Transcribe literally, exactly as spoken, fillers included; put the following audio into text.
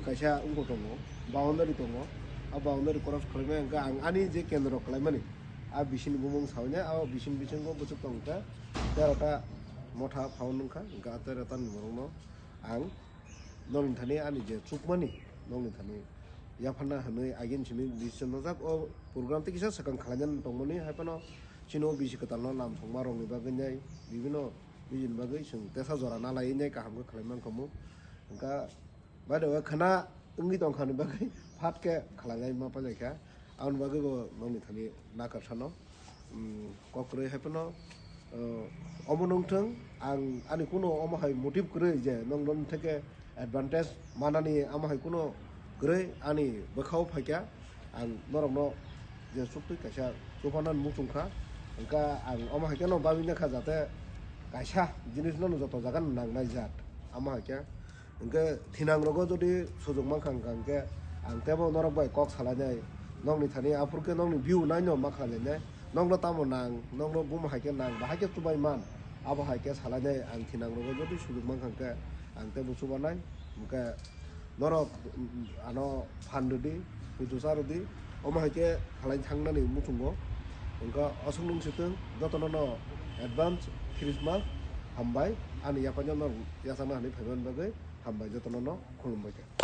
Kaisa wngkha tongo, boundary tongo. A boundary cross khlaimani hwnkhe ang ani je kendro khlaimani, a bisingni bumung sawi nai, a bising bisingo bwswk tong kha tero ta motha phaun wngkha, hwnkhe a tero ta ni borokno ang nokni thani ani je chukmani nokni thani yapharna hwnwi agin simi decision najak. O program tei kisa swkang khlainani tongmani hai phano chini o bisi kwtalno lam songma rokni bagwi nai bibino nijini bagwi chwng tesa jora nalaiwi nai kaham khe khlai mankhamu. Hwnkha by the way khwna wngwi tongkha ni bagwi phat khe khlainai ma pailai kha. Aboni bagwi bo nokni thani nakarsa no, um, kok kwrwi hai phano, uh, omo nung thung, ang ani kuno omo hai motive kwrwi je nong non theke advantage manani amo hai kuno kwrwi ani bwkhao phaikha. Ang norokno je suktwi kaisa chuphana muchung kha, hwnkha ang omo hai kheno babina kha jate kaisa jinis no joto jaga nang nai jat amo hai khe. Hwnkhe thinang rogo jodi sujuk mankha hwnkha hwnkhe ang tebo norok bai kok salainai, nokni thani aphuru khe nokni view naino ma khlainai, nokno tamo nang, nokno buma hai khe nang, bahai khe chubai man, abo hai khe salainai ang thinang rogo jodi sujuk mankha hwnkhe ang tebo chubanai, hwnkhe norok, mm, ano phan rwdi, pujo cha rwdi, omo hai khe khalai thangnani muchungo, hwnkhe aswk nung sitwng jotono no advance Christmas hambai, ani yaphangno no yachakna hinwi phaimani bagwi hambai jotono no khulumbai kha.